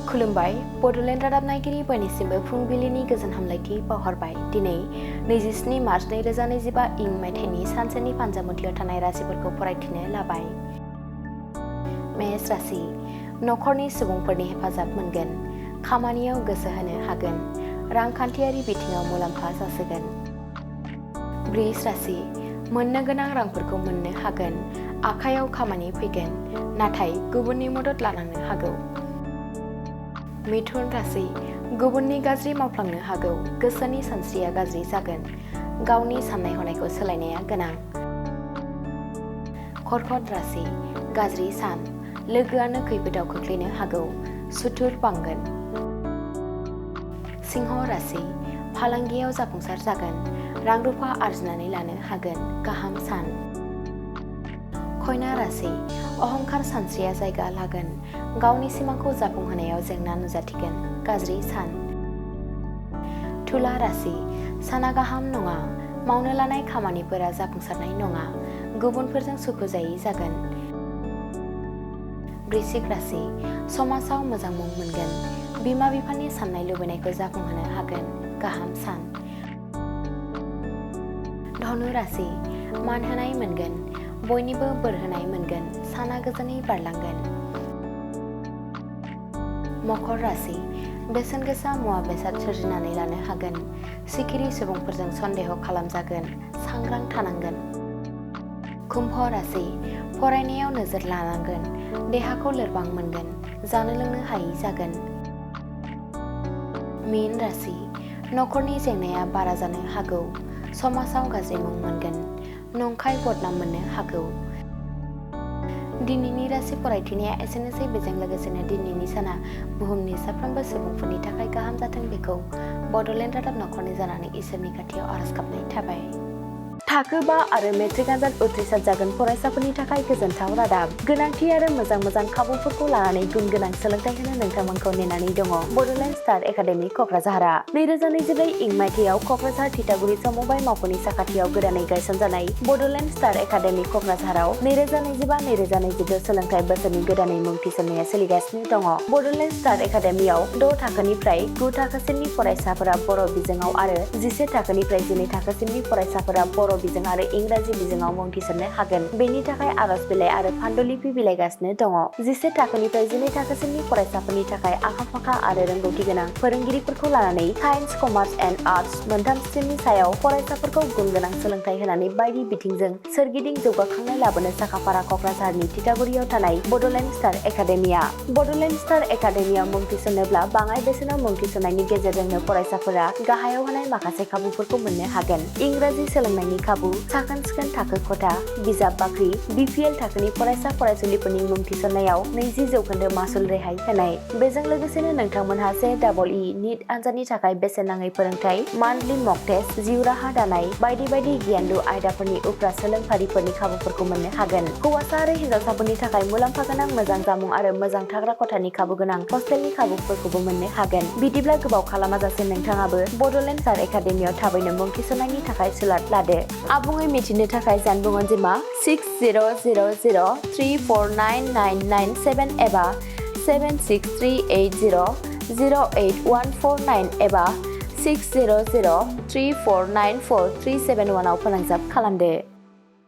खुलुमबाय बड'लेण्ड रादाब नायगिरि बयनिसिमबो फुंबिलिनि गोजोन हामलायथि बावहरबाय। दिनै 27 मार्च 2025 इं मायथाइनि सानसेनि फानजामुथियाव थानाय राशिफोरखौ फरायथिनो लाबाय। मेष राशि नखरनि सुबुंफोरनि हेफाजाब मोनगोन, खामानियाव गोसो होनो हागोन, रांखान्थियारि बिथिङाव मुलाम्फा जासिगोन। वृष राशि मोननो गोनां रांफोरखौ मोननो हागोन, आखायाव खामानि फैगोन, नाथाय गुबुननि मदद लानांनो हागौ। मिथुन राशि गुबुननि गाज्रि मावफ्लांनो हागौ, गोसोनि सानस्रिया गाज्रि जागोन, गावनि साननाय हनायखौ सोलायनाया गोनां। कर्कट राशि गाज्रि सान, लोगोआनो खैफोदाव खोख्लैनो हागौ, सुथुर बांगोन। सिंह राशि फालांगियाव जाफुंसार जागोन, रां रुफा आरजिनानै लानो हागोन, गाहाम सान। कन्या राशि अहंकार सानस्रिया जायगा लागोन, गावनि सिमांखौ जाफुंहोनायाव जेंना नुजाथिगोन, गाज्रि सान। तुला राशि साना गाहाम नङा, मावनो लानाय खामानिफोरा जाफुंसारनाय नङा, गुबुनफोरजों सुखुजायै जागोन। वृश्चिक राशि समाजाव मोजां मुं मोनगोन, बिमा बिफानि साननाय लुबैनायखौ जाफुंहोनो हागोन, गाहाम सान। धनु राशि मान होनाय मोनगोन, बयनिबो बोर होनाय मोनगोन, साना गोजोनै बारलांगोन। मकर राशि बेसेन गोसा मुवा बेसाद सोरजिनानै लानो हागोन, सिखिरि सुबुंफोरजों सन्देह खालामजागोन, सांग्रां थानांगोन। कुम्भ राशि फरायनायाव नोजोर लानांगोन, देहाखौ लोरबां मोनगोन, जानो लोंनो हायै जागोन। मीन राशि नखरनि जेंनाया बारा जानो हागौ, समाजाव गाज्रि मुं मोनगोन, नंखाय बदनाम मोननो हागौ। दिनैनि राशि फरायथिनाया एसेनोसै। बेजों लोगोसेनो दिनैनि साना बुहुमनि साफ्रोमबो सुबुंफोरनि थाखाय गाहाम जाथों बेखौ बड'लेण्ड रादाब नखरनि जानानै इसोरनि खाथियाव आरज गाबनाय थाबाय। थाखो 5 आरो मेट्रिक आनजाद उथ्रिसार जागोन फरायसाफोरनि थाखाय गोजोनथाव रादाब। गोनांथि आरो मोजां खाबुफोरखौ लानानै गुन गोनां सोलोंथाइ होनो नोंथांमोनखौ नेनानै दङ बड'लेण्ड स्टार एकाडेमि क'क्राझारआ। 2024 इं मायथाइयाव क'क्राझार थिथागुरि समबाय मावख'नि साखाथियाव गोदानै गायसनजानाय बड'लेण्ड स्टार एकाडेमि क'क्राझाराव 2025-2026 सोलोंथाइ बोसोरनि गोदानै मुं थिसननाया सोलिगासिनो दङ। बड'लेण्ड स्टार एकाडेमियाव 6 थाखोनिफ्राय 9 थाखोसिमनि फरायसाफोरा बर' बिजोङाव आरो 11 थाखोनिफ्राय 12 थाखोसिमनि फरायसाफोरा बर' बिजों आरो इंराजि बिजोङाव मुं थिसननो हागोन। बेनि थाखाय आरज बिलाइ आरो फान्डुलिपि बिलाइगासिनो दङ। 11 थाखोनिफ्राय 12 थाखोसिमनि फरायसाफोरनि थाखाय आखा-फाखा आरो रोंगौथि गोनां फोरोंगिरिफोरखौ लानानै साइन्स, कमार्स एन्ड आर्टस मोनथाम स्ट्रिमनि सायाव फरायसाफोरखौ गुन गोनां सोलोंथाइ होनानै बायदि बिथिंजों सोरगिदिं जौगाखांनाय लाबोनो साखाफारा क'क्राझारनि थिथागुरियाव थानाय बड'लेण्ड स्टार एकाडेमिया। बड'लेण्ड स्टार एकाडेमियाव मुं थिसननोब्ला बाङाय बेसेनाव मुं थिसननायनि गेजेरजोंनो फरायसाफोरा गाहायाव होनाय माखासे खाबुफोरखौ मोननो हागोन। इंराजि सोलोंनायनि खाबु, साखोन-सिखोन थाखो खथा, बिजाब बाख्रि, BPL थाखोनि फरायसा फरायसुलिफोरनि मुं थिसननायाव 20% मासुल रेहाय होनाय। बेजों लोगोसेनो नोंथांमोनहा JEE नीट आनजादनि थाखाय बेसेन नाङै फोरोंथाय, मान्थलि मक टेस्ट, जिउ राहा दानाय बायदि गियानलु आयदाफोरनि उफ्रा सोलोंफारिफोरनि खाबुफोरखौ मोननो हागोन। हौवासा आरो हिन्जावसाफोरनि थाखाय मुलाम्फा गोनां मोजां जामुं आरो मोजां थाग्रा खथानि खाबु गोनां हस्टेलनि खाबुफोरखौबो मोननो हागोन। बिदिब्ला गोबाव खालामाजासे नोंथाङाबो बड'लेण्ड स्टार एकाडेमियाव थाबैनो मुं थिसननायनि थाखाय सुलाद लादो। आबुङै मिथिनो थाखाय जानबुं अनजिमा 6000349997 एबा 7638008149 एबा 6003494371 आव फोनांजाब खालामदो।